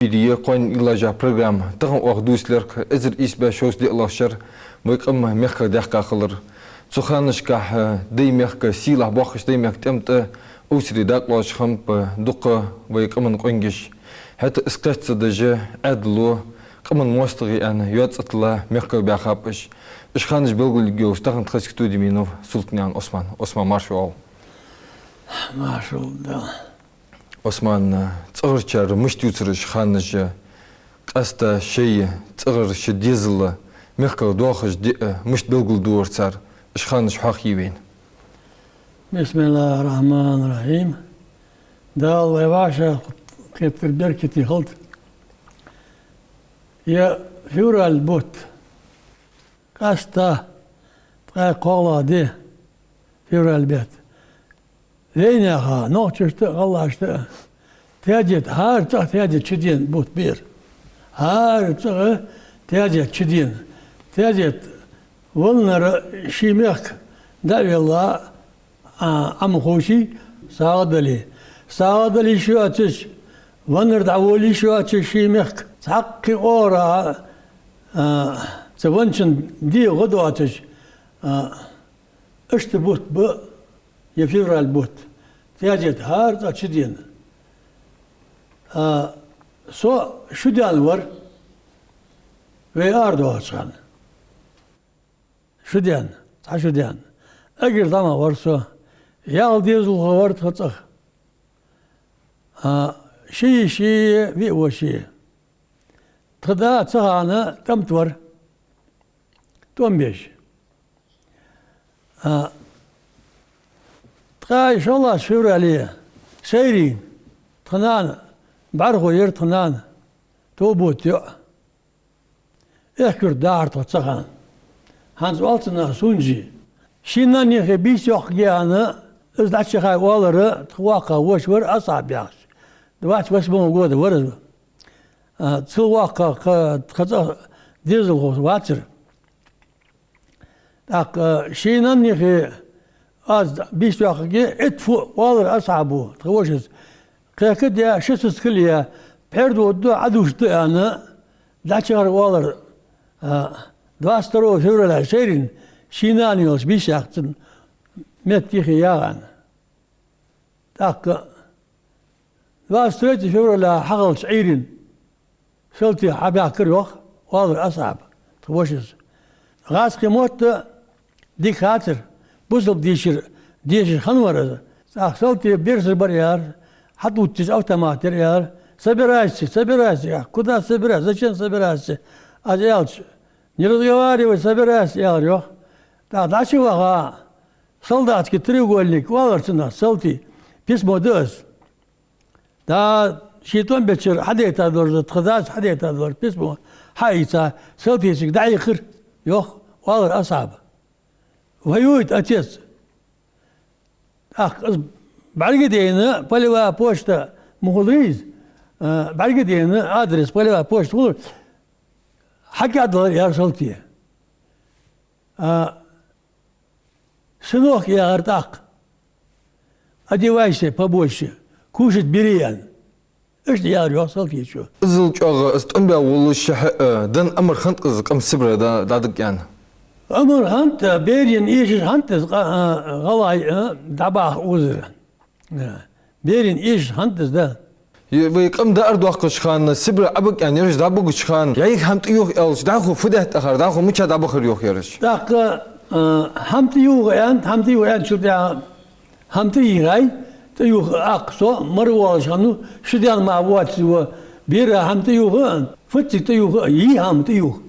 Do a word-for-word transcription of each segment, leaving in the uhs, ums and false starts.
Эфире я «Кхоанен уйлаш» яха программа. Тахан оаха дувцаргда эзар ийс бӀаь шовзткъеи диълагӀча шера вай къам мехках даьккха хилар. Цу ханашка, э, дай мехка сийлахь боахкаш, дай мехка тӀем тӀа овсаре дакъа лоацаш хиннаб дукха вай къаман къонгаш. ХӀаьта из кхаччалца дажа, Ӏаьдало, къаман моастагӀий аьнна йоацӀатла мехках баьхаб уж. Уж ханаш белгалъергйолаш тахан тха студе ма вий Султынаькъан Ӏусман. Ӏусман, марша воагӀалва. Маршал да. Ӏусман, цӀагӀарчар мишта ювцар уж ханаш, къаьстта шоай цӀагӀара шоай дезал мехках доахаш диъ мишта белгалдора цар, уж ханаш хьоахайий вайна? بسم الله الرحمن الرحيم. Дала вай вӀашагӀкхетар беркате хилда. Ер февраль бутт, къаьстта ткъаь кхоалагӀа ди, февраль бетта, вайнаьха, нохчашта а, гӀалгӀашта а таьзета, хӀара цӀагӀа таьзета чудена бутт ба ер. ХӀара цӀагӀа таьзета чудена. Таьзета валлалца ший мехка дӀа а велла, а, Ӏомаховший, сагӀа дале. СагӀа дала йиш йоацаш, веннар дӀаволла йиш йоацаш ший мехка, цхьаккха оагӀорахьа, а, цу венначун дегӀа гӀо доацаш, а, иштта бутт ба ер февраль бутт, таьзета хӀара цӀагӀа чудена. А, со шу даьнна вар вай арадоахача хана. Шу даьнна, цхьа шу даьнна. Эггара зӀамагӀа вар со. ЯлхлагӀа дезалхо вар тха цӀагӀа. А, ши йиший, виъ воший. Тха да цу хана тӀом тӀа вар. ТӀом беш. А, ткъаь шоллагӀча феврале сайрийна тха нана, бӀаргхо яр тха нана, Тобита йоӀ. Эхь-Куьрта дахар тхо цу хана. ХӀанз оал цунах Сунжи. Ший нанна юхе бийса йоаккхаргья аьнна, из дӀачуяхай оалар, тха воккхагӀа воша вар Асхьаб яхаш. Двадцать восьмого года вар из. А, цул воккхагӀа кхы, кхы цхьа дезалхо вацар. ТӀаккха ший нанна юхе аз бийса йоаккхаргья, итт фу оалар Асхьабо, тха вошас. Кхехкаде, ши сискал е, пхьор додда, Ӏодувш да аьнна, дӀачуяхар оалар, а, двадцать второго февраля сайрийна, ший нана йолча бийса яьккха цун метта юхе ягӀа аьнна. ТӀаккха двадцать третье февраля хьахилча Ӏуйрийна, салтий хьабаьхкар йоах, оалар Асхьаба, тха вошас. ГӀазкхий мотт дика хацар, бусалба дешар дешаш хинна вар из. ТӀаккха салтий берсар бар аьлар, хьатӀаувтташ автомат яр аьлар. Собирайся, собирайся, куда собирайся, зачем собирайся? Аз аьлча, не разговаривай, собирайся, аьлар йоах. ТӀаккха дӀачуваха, солдатский треугольник оалар цунах, салтий, письмо да из. Да, ший тӀом беча шера хьадайта долаш да, тха дас хьадайта долаш письмо хьаийца, салтийчунга дӀаийккхар йоах, оалар Асхьаба. Воюет отец. ТӀаккха из бӀарга а дайна, полевая почта ма хулий из, а, бӀарга а дайна, адрес полевая почта хулар, хьакхаьчадалар, аьлар салтий. А, сынок, аьлар тӀаккха, одевайся побольше, кушать бери, аьнна. Иштта аьлар йоах салтийчо. Иззал чӀоагӀа из тӀом баь волаш шахьа, э, даь амар хиннад-кх из къам Сибре дӀа-, дӀадига аьнна? Амар хиннад, берашта эшаш хиннад из къа-, э, гӀалгӀай, э, дӀабаха укхазара. Э, берашта эшаш хиннад из, да. Е, вай къам дӀаарадоаккхаш хана, Сибре Ӏобига аьнна ераш дӀабугача хана, йӀайха хӀама тӀаювха аьлча, дӀахо фу даьд акхар, дӀахо мича дӀабахар йоах ераш? ТӀаккха, э, хӀама тӀаювха аьннад, хӀама тӀаювха аьнначул тӀехьагӀа, хӀама тӀайийхай, тӀаювха акх со, мара воалаш хиннав, шу даьнна мара воацаш ва, бера хӀама тӀаювха, фуцциг тӀаювха, йий хӀама тӀаювха.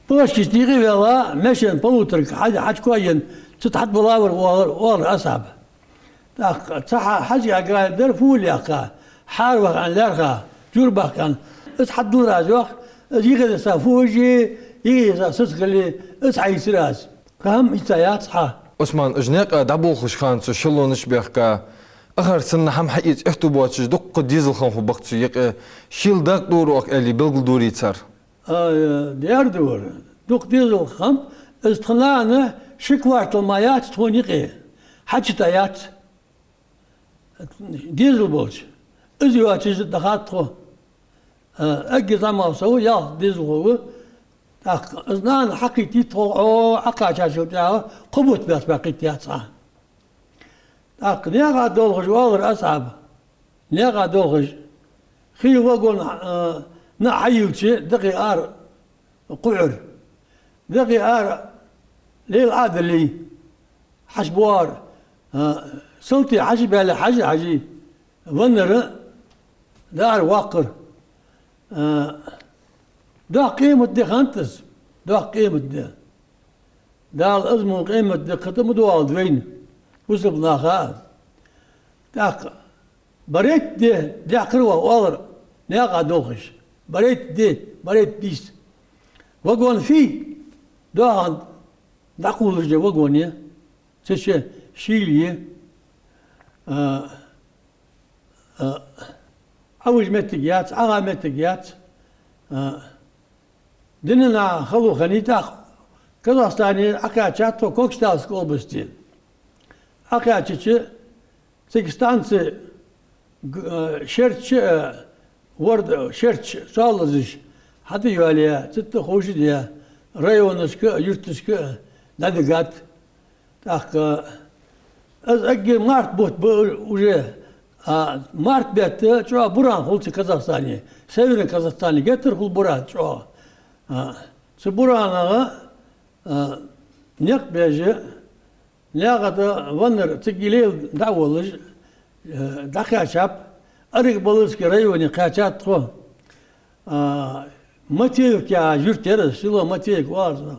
Пхошкаш тӀа юкъе а ваьнна, машен полуторка хьа-, хьачукхоайенна, цу тӀа хьатӀабилла вар, оалар, оалар Асхьаба. ТӀаккха цхьа хьа-, хьажкӀа гали дар, фу лаьрхӀа, хьарваха аьнна лаьрхӀа, жур баккха аьнна. Из хьадалар аз йоах, из йихеза са фуажи, йихеза са сискали, из хьаийцар аз. Кхы хӀама ийца яц хьа. Ӏусман, уж наькъа дӀаболхаш хана цу эшелонаш баьхка, акхар санна хӀама хьаэца эхь тӀа боацаш, дуккха дезал хиннаб-кх цу юкъе, шийла дакъа дора оаха аьле белгалдора цар. А, э, дера дора. Дукха дезал хиннаб, из тха нана ши квартал мара яц тхона юкъе. Хьачутаяц. Дезал болча. Из йоацаш дахад тхо. Эггара зӀамагӀа со ва, ялх дезалхо ва. ТӀаккха из нана хьакхийтта тхо Ӏо Ӏокхаьчачул тӀехьагӀа кхо бутт баьццабаь кхийтта яц Ӏа. ТӀаккха наькъа долхаш оалар Асхьаб. Наькъа долхаш. Хий вагон, а, наӀ хьайиллача, дакъий ара кхухьар. Дакъий ара лела Ӏодаллий, хьачубоагӀар, а, салти хьачубаьле, хьажа, хьажий, ваннар даар ваккхар. А, доккха къематди хиннад из, доккха къематди. Дала из мо къематди кхы тӀа ма доагӀалда вайна, бусалба наха а. ТӀаккха барайтта ди даьккхар оаха, оалар наькъа долхаш. Барайтта ди, барайтта дийс. Вагон фий, доахан дӀакхувлаш да вагоне, цу чу шийла я. А, а, Ӏовижа моттиг яц, Ӏоха моттиг яц. А, дийнахьа хало хиннай тӀаккха. Казахстане Ӏокхаьчад тхо Кокчетаврская областе. Ӏокхаьчача, цига станци г-, э, шерча, э, ворда, шерча, соалазаш хьатӀайоалаяь, цу тӀа ховшадаь, районашка а, юрташка а дӀадигад. ТӀаккха из эггара март бутт ба уже, а, март бетта чӀоагӀа буран хул цу Казахстане, Северный Казахстане геттара хул буран чӀоагӀа. А, цу буранах, а, никъ беш, наькъа тӀа ваннар цига лела дӀа а воллаш, э, дӀакхаьчаб, Оренбургский районе кхаьчад тхо. А, Матвеевка яха юрт яр из, село Матвеевка оалар цунах.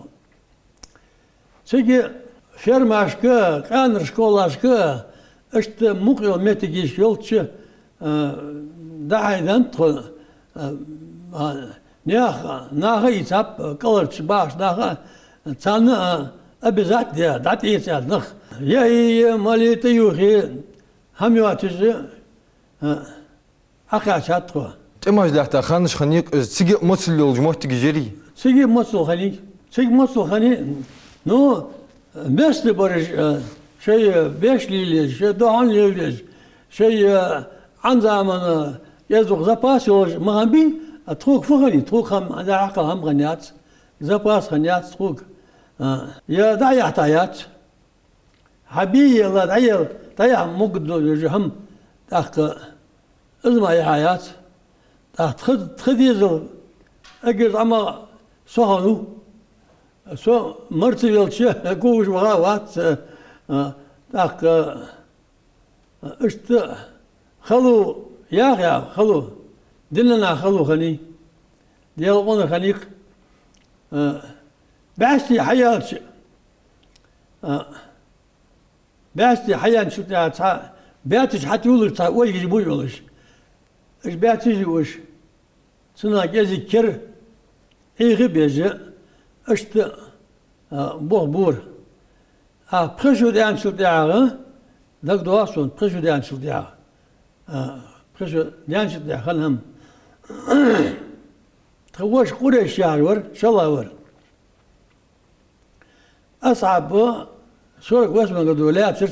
Цига фермашка, къаьнара школашка, иштта мукъа йола моттигашка йолча, а, дӀахьайдаьд тхо, а, а, наьха, наха а ийцаб, кӀалхарча бахача наха а, царна а обязательно де, дӀатӀаэца аьнна нах. Яхье, Мали, тӀаюхе, хӀама йоацаш, а, Ӏокхаьчад тхо. ТӀемаш лаьтта ханаш хиннай-кх из, цига а моцал йолаш моттигаш ярий? Цига а моцал хиннай. Цига моцал хиннай. Ну, местабараш, э, шоай, э, беш лелаеш, шоай доахан лелаеш, шоай, э, Ӏан заман, э, кӀезиг-юха запас йолаш ма хиннабий, а тхога фу хиннай, тхога хӀама, дӀа-хьа хӀама хиннаяц, запас хиннаяц тхога. А, е дӀа а яхьийтаяц. Хьабий, е ла дӀаяла, дӀаяха могаргдолаш хӀама, тӀаккха из мара яхьаяц. ТӀаккха тха, тха дезал эггара зӀамагӀа со хиннав. Со марца велча, говш ваха а вац, а, тӀаккха, а, иштта хало, яха-яха хало, дийнахьа хало хиннай, Даьла къонах хиннай-кх, а, бӀаьсти хьаяьлча, а, бӀаьсти хьаяьнначул тӀехьагӀа цхьа баьцаш хьатӀаювлар, цхьа ойгаш ба йолаш. Уж баьцаш я уж. Цунах кӀезига кер Ӏеха а беш, иштта, а, бох бора. А пхи шу даьнначул тӀехьагӀа, дагадоагӀа сона, пхи шу даьнначул тӀехьагӀа. А, пхи шу даьнначул тӀехьагӀа хинна хӀама. Тха воша Къурейш яхаш вар, шоллагӀа вар. Асхьаб сорок восьмом году лаьцар,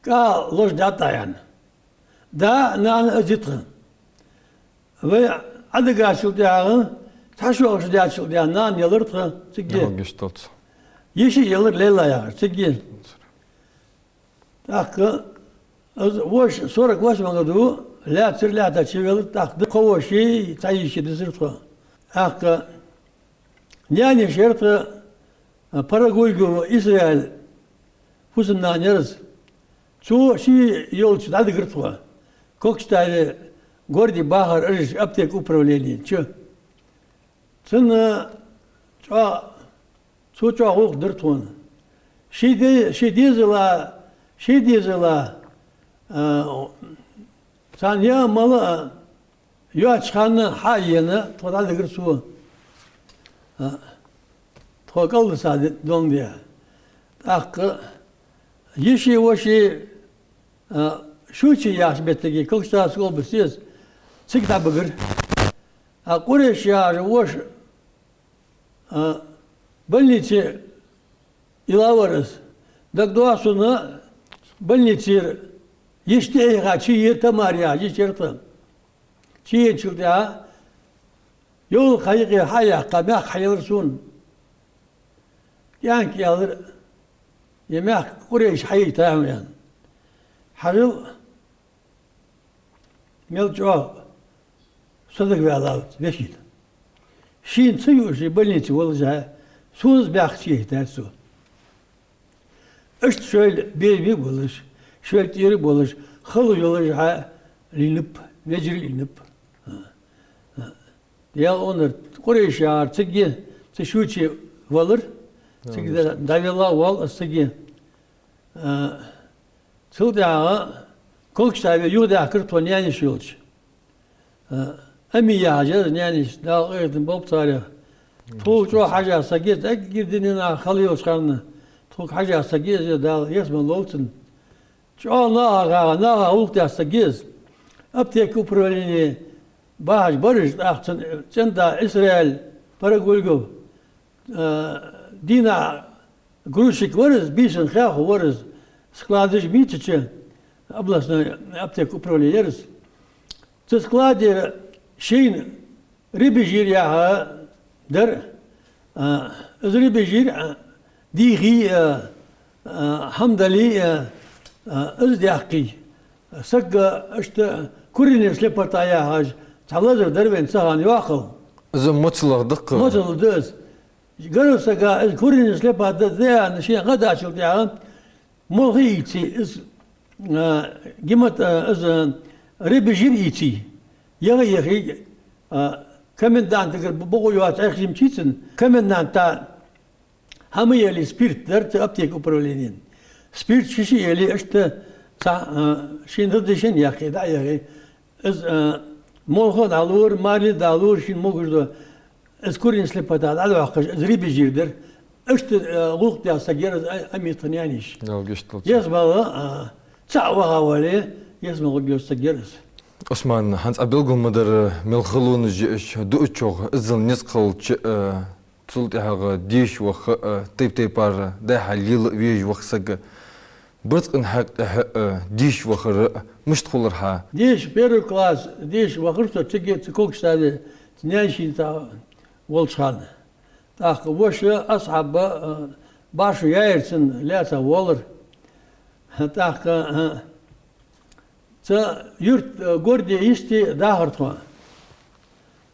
кӀа лош даьттӀа аьнна. Да, нана, из я тха. Вай Ӏодигачул тӀехьагӀа, цхьа шоллагӀа шу даьнначул тӀехьагӀа нана елар тха цига. Йоагаш долц. Йиши елар Лейла яхаш цига. ТӀаккха из воша сорок восьмом году лаьцар, лаьттача велар, тӀаккха кхо воши, цхьа йиши дисар тхо. ТӀаккха наьна йиша яр тха, а, Парагуйгов Исраил, фусам-нана яр из. Цо ший йолча дӀадигар тхо. Кокчетавре городе бахар уж, аптека управлени чу. Цунна чӀоагӀа, цо чӀоагӀа гӀулакх дир тхона. Ший де-, ший дезала, ший дезала, а, царна яа-мала а йоацача хана хьа а ена, тхо дӀадигар цо. А, тхо кӀалдиса де-, дом де. ТӀаккха йиши воши, а, Шучи яхача меттиге, Кокчетаврская область я из, цига дӀабигар. А Къурейш яхаш воша, а, больнице йилла вар из. ДагадоагӀа сона, больницера йиша тӀехьийха чуйийра, Тамара яхаш йиша яр тха. Ше енначул тӀехьагӀа йовла кхайкхе хьаяьккха, мехка хьаелар сона. КӀаьнка аьлар: «Е мехка къурайш хьаийтай хьона», — аьнна. Хьажал, мел чӀоагӀа со дагаваьллав вешийна. Шийна ца юаш больнице воллашехь, сона из мехка ца яйтар цо. Иштта шоайла безаме а болаш, шоайла тӀера а болаш, хала йолаш хьа лийнаб, вежарий лийнаб. Даьла онар, къурайш яхар цига, цу шуче валар, цига дӀавелла воалл из цига. А, цул тӀехьагӀа Кокчетаве юхадаьхкар тхо наьна-йиша йолча. А, Ами яхаш яр из наьна-йиша, Дала къахетам болба царех. Тхога чӀоагӀа хьежа саг я из, эггара дунен наха хала йолча хана тхога хьежа саг я из, Дала ялсмала лолба цун. ЧӀоагӀа наха гӀа-, наха гӀулакх деш саг я из. Аптека управление бахьаш бар уж, тӀаккха цун цӀен-да Исраил Парагульгов, а, дийнахьа грузчик вар из, бийсанна хехко вар из, складаш мичача, областной аптека управление яр из. Цу складера шийна рыбий жир яха дар, а, из рыбий жир, а, дийхе, а, а, хӀама дале, а, а, из даьккхе. Сага иштта куриная слепота яхаш цхьа лазар дар вайна цу хана йоаккхал. Из моцалах да-кх. Моцалах да из. Гаргара сага из куриная слепота да аьнна шийна хьадоаладаьчул тӀехьагӀа, молха ийце из, а, гемат-, а, из, а, рыбий жир ийце. Яха а яхе, а, комендантагара бокъо йоацаш Ӏехаш йимчий цунна, коменданта хӀама яле, спирт дар цу аптека управленена. Спирт шиъ-шиъ яле, иштта цхьа, а, шийна дӀадешан яхе, дӀа а яхе, из, а, молха а дӀалора, марли а дӀалора, шийна могаш дола из куриная слепота дӀадоаккхаш, из рыбий жир дар. Иштта, а, гӀулакх деш саг яр из, а, Ами тха наьна-йиша. Дала гешт долда цунна. Ялсмала, а, цаӀ ваха вале, ялсмала гӀоргйолаш саг яр из. Ӏусман, хӀанз Ӏа белгал ма дарра, мел халонаш я уж, дуачох иззал низ кхеллача, а, цул тӀехьагӀа деша ваха, а, тайп-тайпара дӀа-хьа лела а везаш ваха саг. Барзкъан хьакъехьа, а, деша вахар, а, мишта хулар хьа? Деша, первый класс деша вахар со цига, цу Кокчетаве, цу наьна-йишийна цхьа волча хана. ТӀаккха воша Асхьаб, а, башха яьяр цунна, лаьца воаллар. ТӀаккха, а, цу юрта, а, горде йисте дахар тхо.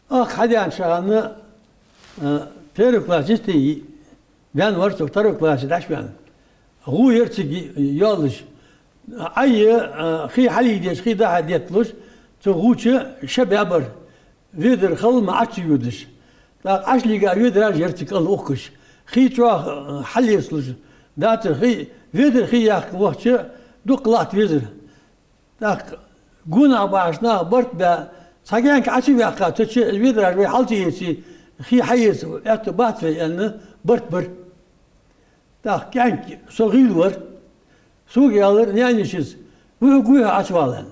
Ах хьадаьннача хана, а, первый класс йисте ваьнна вар со, второй классе дӀачуваьнна. ГӀу яр цига йоаллаш. Ӏайи, а, хий хьалъийдеш, хий дӀа-хьа детталуш, цу гӀу чу ши бӀаь бар. Ведар хала ма Ӏа ца йодаш. ТӀаккха Ӏаш лийга ведараш яр цига кӀал ухкаш. Хий чӀоагӀа, а, хьалъэцалуш дацар. Хий, ведар хий яккха вахача, дукха латт везар. ТӀаккха гонахьа бахаш нах барт баь, цхьа кӀаьнк Ӏа ца ваьккха, цу чу ведараш вай хьал ца эце, хий хьаэца аьттув бац вай аьнна, барт бар. ТӀаккха кӀаьнк со гӀийла вар. Сога аьлар наьна-йишас: «ВухӀ гуй хьо Ӏочувала?» — аьнна.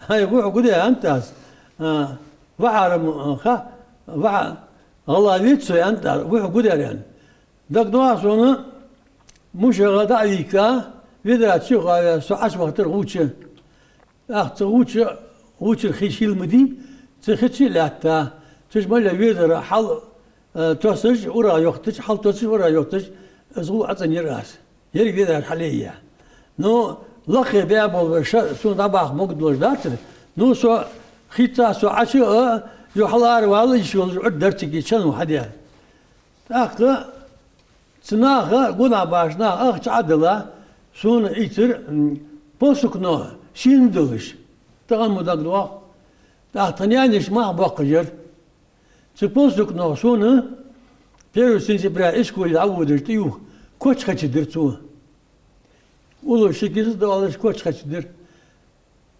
«ХӀай, вухӀ гу де, — аьннад аз. — А, вахьара ма, а, ха, вахьа гӀалгӀа виц со, — аьннад аз, — вухӀ гу дер», — аьнна. ДагадоагӀа сона, мушагӀа дӀа а вийхка, ведараш чу а хоаваь, со Ӏочувахийтар гӀу чу. ТӀаккха цу гӀу чу, гӀу чура хий шийла ма дий, цу хи чу а лаьтта, цу чу мел йола ведар хьал, э, тоссаш, ура йохийташ, хьал тоссаш, ура йохийташ, из гӀу ӀоцӀенъяр аз. Еррига ведараш хьалъяь. Ну, лакхе баь бола вай ша сона дӀабаха могадолаш дацар. Ну, со хица, со Ӏочу а, юха хьалаара вала йиш йолаш Ӏур дар цига, чан ва хьадаь. ТӀаккха цу наха, гонахьа бахача наха ахча Ӏодилла, сона ийцар, м, полсукно, сийна долаш. Тахан мо дагадоагӀа. ТӀаккха тха наьна-йиша мах боаккхаш яр. Цу полсукнох сона первый сентября ишколе дӀаводаш тӀаювха, коч кхаьчадир цо. Уллув ши киса доалаш коч кхаьчадир.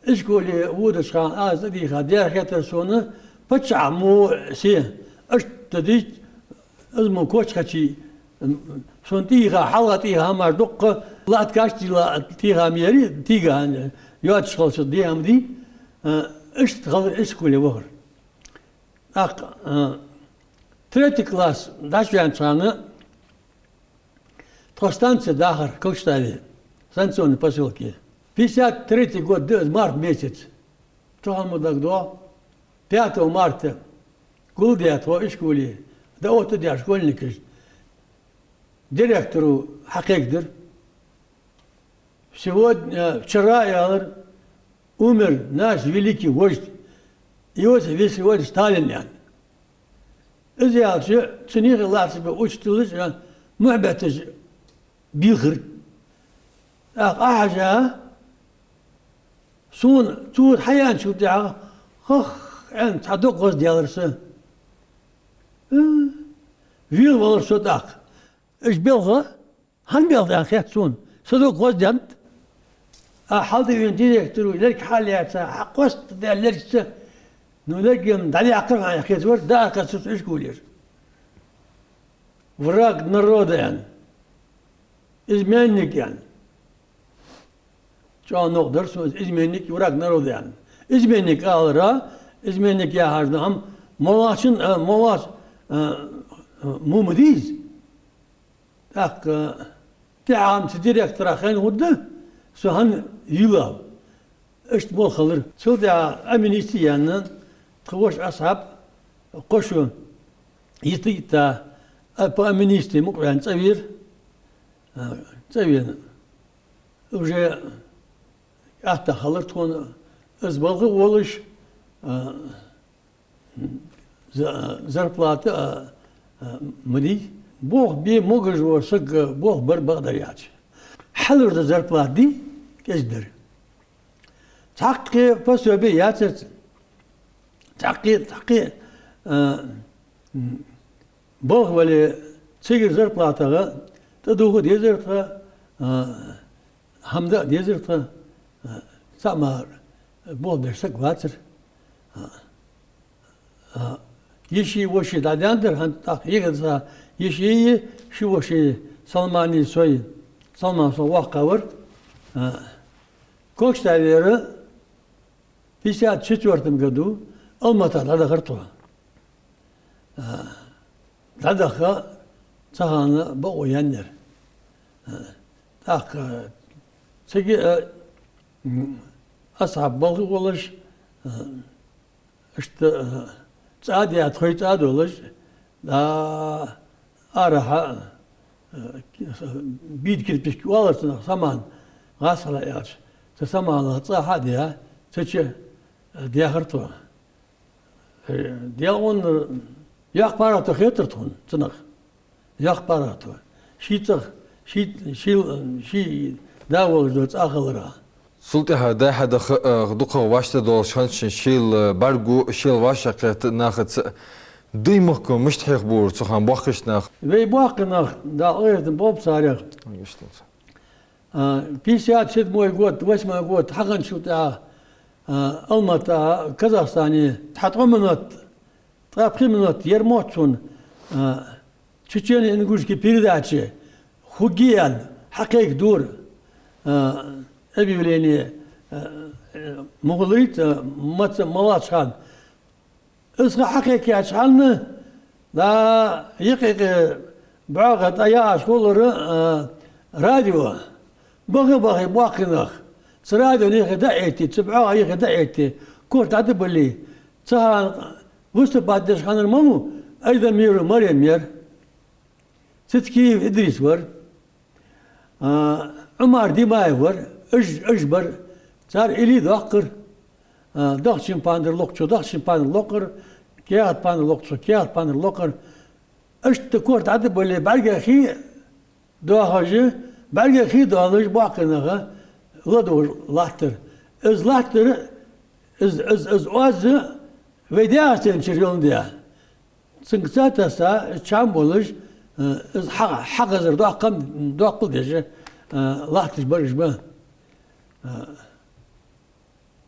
Ишколе водача хана аз тӀадийха, дера хетар сона, паччахьа мо се, иштта дийцад, из мо коч кхаьчай, сона тӀайийха, хьалха тӀайийха хӀамаш дукха, латкаш тӀайийла, тӀайийха ма яр, тийга хьан, йоацаш хилча дий хӀама дий, а, иштта хилар ишколе вахар. ТӀаккха, а, третий класс дӀачуваьннача хана, тхо станце дахар Кокчетаве, Станционный посёлке. Пятьдесят третий год да из, март месяц. Тахан мо дагадоагӀа. Пятого марта гулдаь тхо ишколе, да оттадаь школьникаш, директоро хьакхайкадир. Сегодня, э, вчера, аьлар, умер наш великий вождь Иосиф Виссарионович Сталин, аьнна. Из аьлча, цу нихе лаьца ба учителаш, а, мухьбетташ белхар. ТӀаккха Ӏохьажа, сона цо хьаяьнначул тӀехьагӀа, хах, аьнна, цхьа дог гӀоздаьлар са. Э, велавелар со тӀаккха. Уж белха, хӀана белха аьнна хет сона. Са дог гӀоздаьннад. А хьалдийвенна директоро лерг хьаллаьца, хьакъоастадаь лергашца, ну, лерг-м дӀадаьккхар хьона, хетавар, дӀадаьккхар цо ишколера. Враг народа, аьнна. Изменник, аьнна. ЧӀоагӀа новкъа дар сона из изменник, враг народа, аьнна. Изменник алара, изменник яхаш да хӀама, моллагӀчун, а, моллагӀча, а, а, му ма дий из. ТӀаккха тӀехьа хӀама цу директора хьаьнна хургда, со хӀана йийлав. Иштта болх хилар. Цул тӀехьа аминисти яьнна, тха воша Асхьаб кхо шу йита-йита, а, по аминисти мукъаваьнна цӀавера, а, цӀавена. Уже атта хилар тхона, из балха а волаш, а, за-, зарплата, а, а, ма дий. Болх бе могаш вола саг болх бар бакъдар яц. Хьалурда зарплата дий, кӀезига дар. Цхьаккха пособи яцар цунна. Цхьаккха, цхьаккха, а, м, балха вале, цигара зарплатагӀа тӀадувха дезар тха, а, хӀама даа дезар тха, а, цхьа мара болх беш саг вацар. А, а, йиший, воший дӀадаьннадар, хӀанз тӀаккха егӀа цхьа йишийи, ши вошийи, Салмани сой, Салман со воккхагӀа вар. А, Кокчетавера, пятьдесят четвёртом году Алмата дӀадахар тхо. А, дӀадаха, цу хана бокъо яьннаяр. А, тӀаккха цига, а, м, Асхьаб балха а волаш, а, иштта, а, цӀа а даь, тхоай цӀа а долаш, да, арахьа, а, бида кирпишка оалар цунах, саман, гӀазкхалах аьлча, цу саманах цӀа хьа а даь, цу чу, а, даьхар тхо. Э, Даьла гӀонара йоккха паргӀато хетар тхона цунах. Йоккха паргӀато. Ший цӀагӀа, ший, ший, ший да волаш дола цӀа хиларах. Цул тӀехьагӀа дӀа-хьа даха, э, дукхагӀа вӀаштӀехьдоалаш хиннача шийла, э, бӀаргагу, шийла вӀашагӀкхетта нахаца, даймахка мишта хьехабора цу хана боккхийча наха? Вай боккхий нах, Дала къахетам болба царех. Ай, иштта. А, пятьдесят седьмой год, восьмой год хьахинначул тӀехьагӀа, а, Алмата, Казахстане, цхьа ткъо минот, ткъаь пхи минот яр мотт сона, а, «Чечено-ингушский передача» хургья аьнна, хьакхайкадора, а, объявлени, а, а, ма хулийта, а, маца, моллагӀча хана. Из ха хьакхайкача хана, да, юкъе-юкъе бӀоагӀа тӀа яхаш хулар, а, радио. Баха-бахе боккхий нах. Цу радиона юхе дӀаэтте, цу бӀоагӀа юхе дӀаэтте, корта дӀатӀабилле. Цу хана выступать деш хиннар ма ву Айдамирова Марем яр. Цицкиев Идрис вар. А, Ӏумар Димаев вар, уж, уж бар, цар илли доаккхар. А, дахчан пандар локхачо дахчан пандар локхар, каьхат пандар локхачо каьхат пандар локхар. Иштта корта дӀатӀабилле, бӀаргех хий доахаш, бӀаргех хий доалаш боккхий нах ладувгӀаш латтар. Из латтар, из, из, из оаз вай ДегӀастенчура йоландаь. Цунга цатасса, чам болаш, э, из хьа-, хьахазар доккха-м, доккхал деш, э, латташ бар уж ба. Э,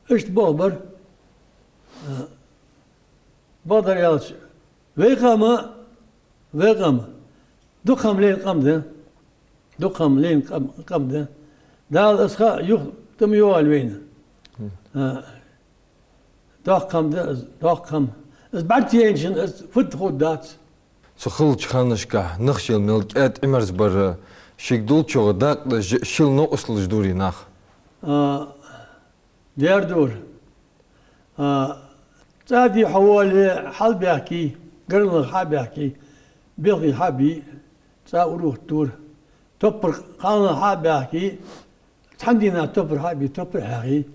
иштта болх бар. Э, бакъдар аьлча, вай къам, вай къам, дукха хӀама лайна къам да. Дукха хӀама лайна къам, къам да. Дала из ха юха тӀа ма йоагӀалва вайна. Мгм. А, доккха хӀама да из, доккха хӀама. Из бӀаргаяйначоа из фуд хургдац. Цу хиллача ханашка нах шийла мел кӀаьда Ӏимерза бар, шийга долчох дакъа деш, шийла новкъостал деш дорий нах? А, дер дора. А, ЦӀа дий хьо воле, хьалбаьхкий, гаргалах хьабаьхкий, белхий хьабий, цӀа урухтур. Топпар кхалнах хьабаьхкий, цхьан дийнахьа топпар хьабий, топпар хьаьхий,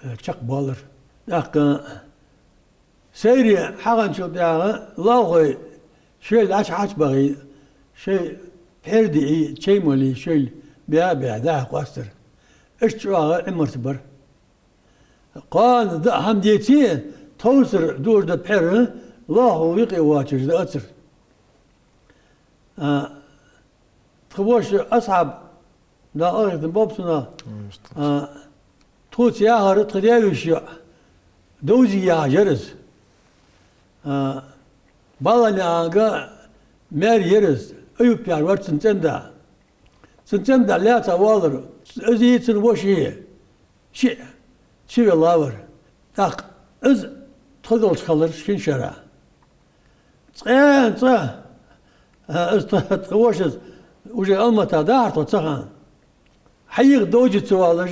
э, чакхбоалар. ТӀаккха сайре хьахинначул тӀехьагӀа лоалахой шоайла хьачубахий, шоай пхьер диий, чай молий, шоайла баь-баь дӀа-хьа къоастар. Иштта чӀоагӀа Ӏимарца бар. Кхоана даа хӀама деце, тховсара дужда пхьер лоалахо юкъе воацаш да ацар. А, тха воша Асхьаб, Дала къахетам болба цунах, а, тхоца яхар тха даь-веший йоӀ Довзи яхаш яр из. А, Баланаькъан маьр яр из, Аюп яхаш вар цун цӀен-да. Цун цӀен-да лаьца воалар, из а цун воша а шиъ чувелла вар. ТӀаккха из тхо долча хилар шин шера. Цкъа-цкъа, а, из тха, тха вошас уже Алмата дахар тхо цу хана. Хьайгара Довзи ца воалаш,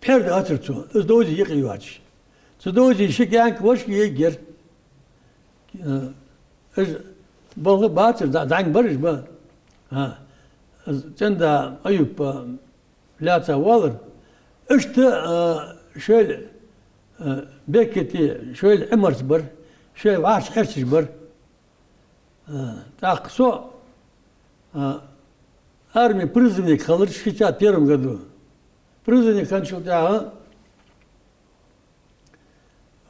пхьер даа ацар цо, из Довзи юкъе йоацаш. Цу Довзи ши кӀаьнк, вож кӀаьнк яр. Э, уж балха бацар, дӀа-, дӀанга бар уж ба. А, из цӀен-да Аюп, а, лаьца воалар. Иштта, а, шоайла, а, беккетий, шоайла Ӏимарца бар, шоай вӀаши хьерчаш бар. А, тӀаккха со, а, арме призывник хилар шестьдесят первом году. Призывник хинначул тӀехьагӀа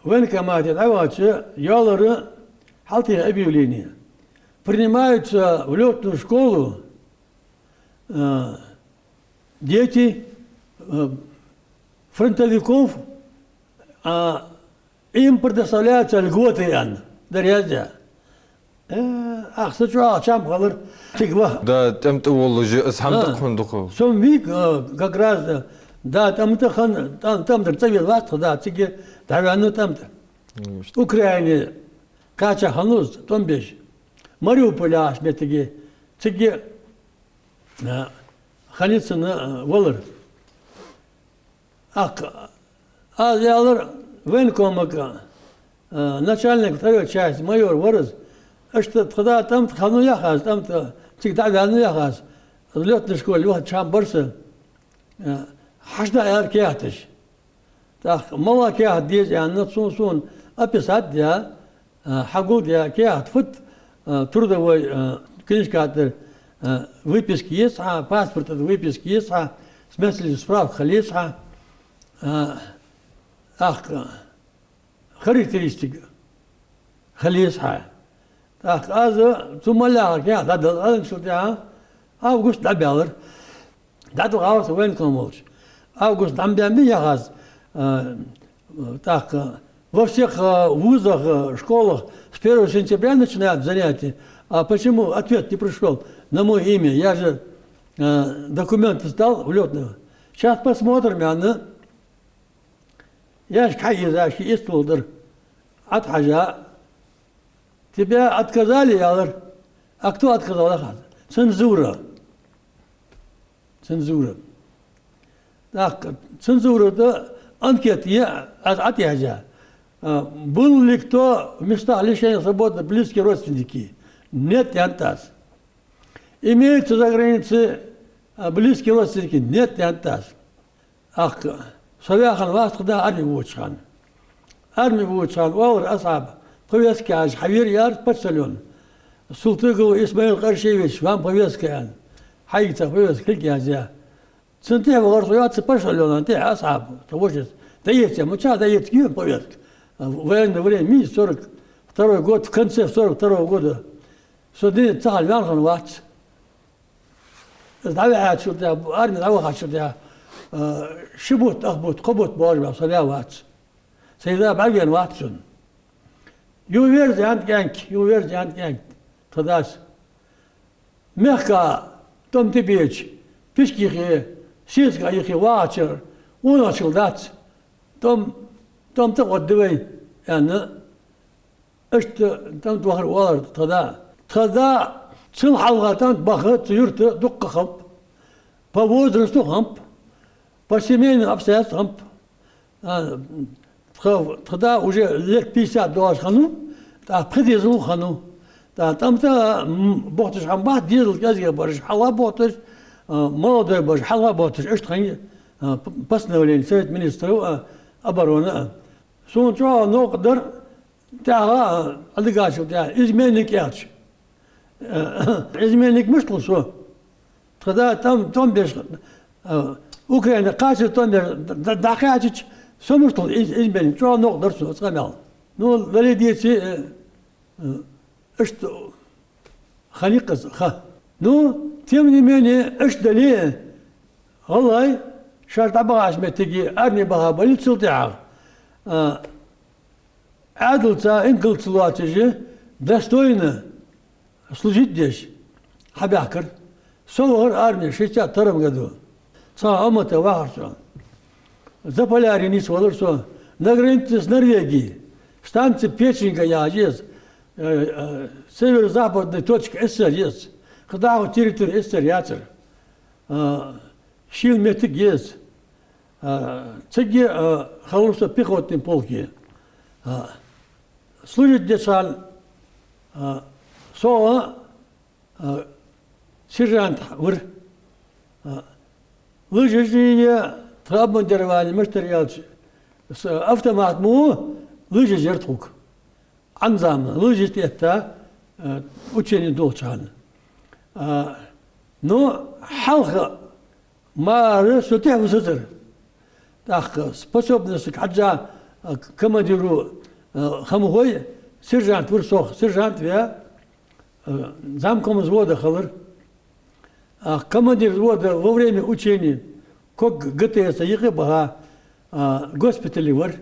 военкомате дӀавахача, йоалар хьалтӀехьа объявление: «Принимаются в лётную школу, э, дети, э, фронтовиков, а, им предоставляются льготы», аьнна, дар яздаь. Э, ах, са чӀоагӀа чам хилар цига ваха. Да, тӀем тӀа воллаш, из хӀама дукха хӀама дукха. Со-м вийга, э, как раз, э, да, тӀем тӀа хинна, тӀем, тӀем тӀара цӀавена вац тха да, цига дӀаваьннав тӀем тӀа. Украине кхаьча хиннав из, тӀом беш. Мариуполь яхача моттиге, цига, э, хиннай цун, э, валар. ТӀаккха аз аьлар военкомага, э, начальник второй части, майор вар из. Иштта тха да тӀем тӀа хиннав яхаш, тӀем тӀа цига дӀаваьннав яхаш, лётной школе вахача хана бар са, э, хьажал аьлар каьхаташ. ТӀаккха мала каьхат деза аьнна, цо сона описать даь, а, хьагулдаь каьхат фуд, а, трудовой, а, книжка тӀара, а, выписка еза хьа, паспорта тӀара выписка еза хьа, смертельная справка хила еза хьа, а, тӀаккха характеристика хила еза хьа. ТӀаккха аз цу мала каьхат дӀадала аьнначул тӀехьагӀа август дӀабаьлар. ДӀадала гӀалар со военком волча. Август дӀа ма баьннабий яхаш, а, тӀаккха во всех, а, вузах, а, школах с первого сентября начинают занятия. А почему ответ не пришёл на моё имя? Я же, а, документы сдал в лётную. Сейчас посмотрим, аьнна. Яьшка хьаийза, ший истол тӀара Ӏотхьажа: «Тебя отказали?» — аьлар. «А кто отказал?» — яхаш. «Цензура». Цензура. ТӀаккха цензура тӀа анкета я, аз Ӏотехьажа. А, был ли кто в местах лишения свободы близкие родственники? Нет, аьннад аз. Имеются за границей, а, близкие родственники? Нет, аьннад аз. ТӀаккха со ваь хиннавац тха да арме воагӀача хана. Арме воагӀача хана оалар Асхьаб, повестка яхаш хьавера яр почтальон. Султыгов Исмаил Къаршиевич, вам повестка, аьнна. Хьайга цхьа повестка хилга яздаь. Цунна тӀехьа вахар со, йоах цу почтальона тӀехьа Асхьаб, тха вожас. ДӀаэца, мичахьа дӀаэца, кхы повестка. В военное время, мийса, сорок второй год, в конце сорок второго года. Со дӀа ца хьал ваьнна хиннавац. Из дӀаваьлча, арме дӀавахача, а, ши бутт, ах бутт, кхо бутт боагӀаш ба, со ваь вац. Сай да бӀаргаваьнна вац цунна. Юхаверза аьннад кӀаьнк, юхаверза аьннад кӀаьнк, тха дас. Мехка тӀом тӀабеча, пишк йихе, сесаг йихе вагӀача къонахчал дац. ТӀом, тӀом тӀа гӀоргда вай, аьнна. Иштта тӀом тӀа вахар, оалар тха да. Тха да цул хьалха тӀом тӀа баха цу юрта дукха хиннаб. По возрасту хиннаб, по семейным обстоятельствам хиннаб. А, Тха, тха да уже лет пятьдесят долаш хиннав, тӀаккха пхи дезал хиннав. ТӀаккха тӀом тӀа, м, бохташ хӀама бац, дезал кӀезигагӀа бараш хьалха бохташ, а, молодой бараш хьалха бохташ, иштта хиннай, а, п-, постановление Совет министров, а, обороны, а. Сона чӀоагӀа новкъа дар, тӀехьа, а, Ӏадигачул тӀехьа, изменник аьлча. Э, изменник мишта хул со? Тха да тӀом, тӀом беш, э, Украина кхача тӀом беш, д-, д-, дӀакхаьчача, со мишта хул из-, изменник? ЧӀоагӀа новкъа дар сона цкъа мел. Ну, дале деций, э, э, иштта хиннай-кх из, ха. Ну, тем не менее, иштта дале, гӀалгӀай шоаш дӀабахача моттиге арме баха бале цул тӀехьагӀа, э, Ӏаьдалца, инкалца лоацаш, достойно служить деш хьабаьхкар. Со вахар арме шестьдесят втором году. Цхьан Ӏомата вахар со. Заполярье нийсвелар со. На границе с Норвегией. Станция Печенга яхаш я из. Э, э, северо-западная точка СССР я из. Кхы дӀахо территори СССР яцар. Э, шийла моттиг я из. А, цига, а, хилар со пехотный полке. А, служить деча хана, а, со, а, сержант вар. А, лыжаш е тха обмундирование мишта яр аьлча, с-, автомат мо, лыжаш яр тхога. Ӏанзама, лыжаш тӀаэтта, э, учени долча хана. А, ну, хьалха мара со тӀехьа висацар. ТӀаккха способностага хьежжа, э, командиро, э, хӀама хой, сержант вар сох, сержант ве, э, замком взвода хилар. А командир взвода во время учений ког ГТС юкъе баха, а, госпитале вар.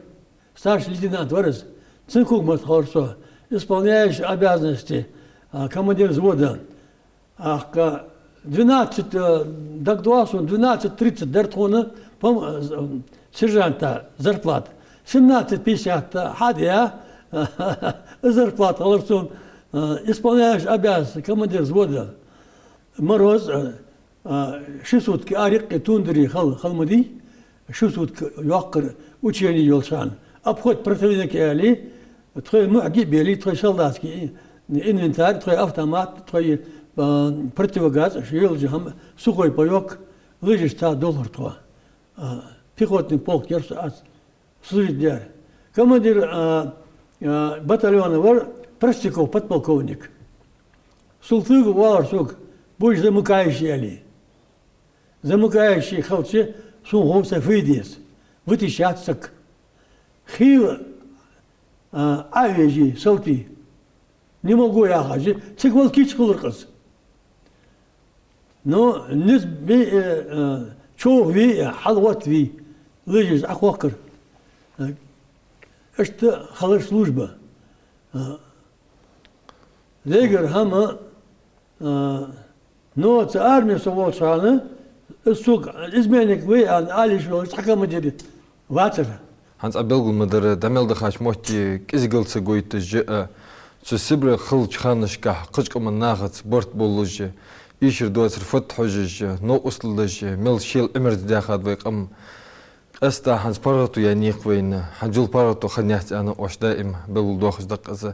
Старший лейтенант вар из. Цун ког мотт хилар со. Исполняющий обязанности, а, командир взвода. ТӀаккха двенадцать, э, дагадоагӀа сона, двенадцать тридцать дар тхона, пом-, э, сержанта зарплата. Семнадцать пятьдесят хьадаь, зарплата хилар сона, э, исполняющий обязанности командир взвода. Мороз, а, а, ши сутки арекъе тундры хал-, хала ма дий, ши сутки йоккхар учени йолча хана. Обход противника аьле, тхоай мухӀги а беле, тхоай солдатский инвентарь, тхоай автомат, тхоай, а, противогаз, уж йолча хӀама, сухой паёк, лыжаш тӀа долхар тхо. А, пехотный полк яр со аз. Служить даьр. Командир, а, а, батальона вар Простяков подполковник. Султыгов оалар сога, будешь замыкающий аьле. Замыкающий хилча, сона хов са фу де деза. Вытащать саг. Хийла, а, Ӏовежа, салтий. Не могу яхаш, цига вала кийча хилар-кх из. Ну, низ бе, э, э, човхаве, э, хьалгӀоттаве, лыжаш Ӏохохкар. Э, иштта хилар служба. Э, дегар хӀама, э, ну, цу арме со волча хана, из сога изменник ва аьнна, ала йиш йолаш цхьа командир вацар. ХӀанз Ӏа белгал ма дарра, дӀа мел дахача метте кӀезигалца гойташ а, цу Сибре хилча ханашка кхыча къаман нахаца барт болаш а, эшар доацар фатта хьожаш а, новкъостал деш а, мел шел Ӏимерза даьхад вай къам. Къаьстта хӀанз паргӀато яь никъ вайна, хӀанз йола паргӀато хиннаяц аьнна, оаш даим белгалдоахаш да-кх из.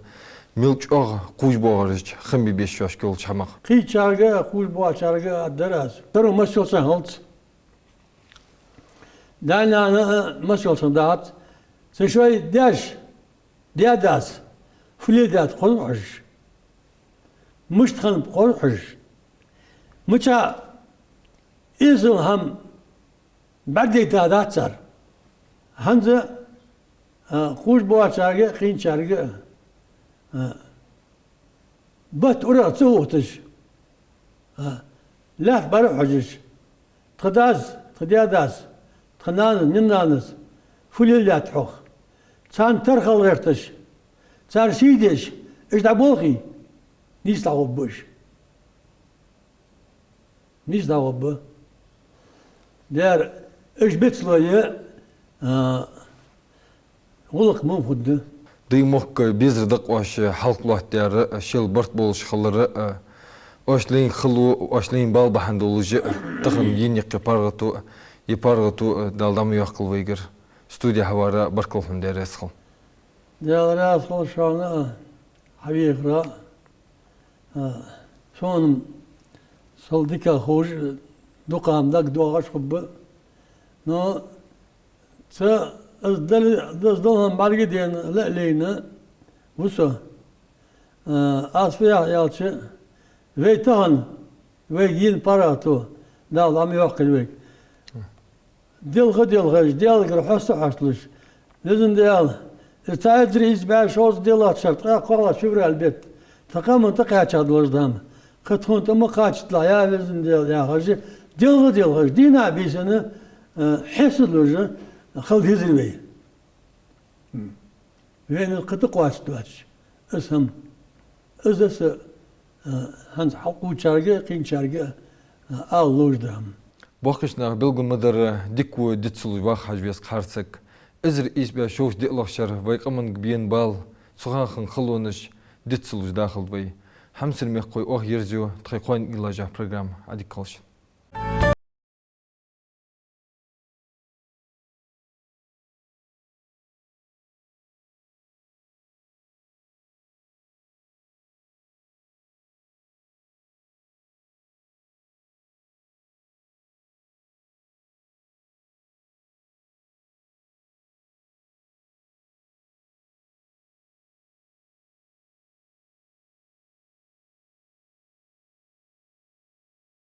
Мел чӀоагӀа кхувш-боагӀараш хиннабий беш шоашка йолча хӀамах? Кхийчарга а, кхувш-боагӀачарга а аргдар аз. Таро масса йола саг хилац. Даь-нана а масса йола саг дахац. Цу шоай даьша, даь-дас фу леладаьд хоза хьожаш. Мишта хиннаб хоза хьожаш. Мичахьа эзал хӀама бӀаргадайта дац цар. ХӀанз, а, кхувш-боагӀачарга а, кхийначарга а, а, бат урагӀа ца ухийташ, а, лаьтта бӀарга а хьожаш, тха дас, тха даь-дас, тха нанас, нина-нанас фу леладаьд хьох? Царна тара хила гӀерташ, цар сий деш, уж дӀаболхе, нийса дӀагӀоргба уж. Нийса дӀагӀоргба. Дера, уж бицло я, а, гӀулакх мо хургда. Дай мохк безар да-кх оаш хьалха лоаттадаьр а, шел барт болаш хилар а, оаш лайна хало, оаш лайна бала бахьан долаш а, тахан енна я-кх паргӀато а, е паргӀато а Дала дӀа ма йоаккхалва вайгара. Студе хьавара баркал хьона, Даьла раьза хилва. Даьла раьза хилва шоана а, хьавехара а. А, сона сел дика ховш, дукха хӀама дагадоагӀаш хургба. Но ца, аз дали, аз дала хӀама бӀаргадайна, лаьа лайна ва со. А, аз фу яхар аьлча, вай тахан, вайга йина паргӀато, Дала Ӏомайоаккхийла вайга. Делха-делхаш, Даьлагара хьоста хьоасталуш, Веза Даьла, из цхьа эзар ийс бӀаь шовзткъа даллалца шера ткъаь кхоалагӀча февраль бетта тха къаман тӀакхаьча долаш да хӀама, кхы тхона тӀа ма кхачийталахь, я Веза Даьла, яхаш, делха-делхаш, дийнахьа-бийсанна, э, хьеса луш хила дезар вай. Вайна кхы тӀакхоачаш доацаш, из хӀама, из са, а, хӀанз хьалкхувчарга а, кхийначарга а, а, ала ловш да хӀама. Боккхийча наха белгал ма дарра, дика ва, диц ца луш ваха хьажа веза кхарсаг. Эзар ийс бӀаь шовзткъа диълагӀча шера вай къаманга бена бала, цу хана хинна халонаш диц ца луш дахалда вай. Хьамсара мехкахой, оаха ерзаю тхоай кхоана иллажа программа. Ӏадика хилда шун.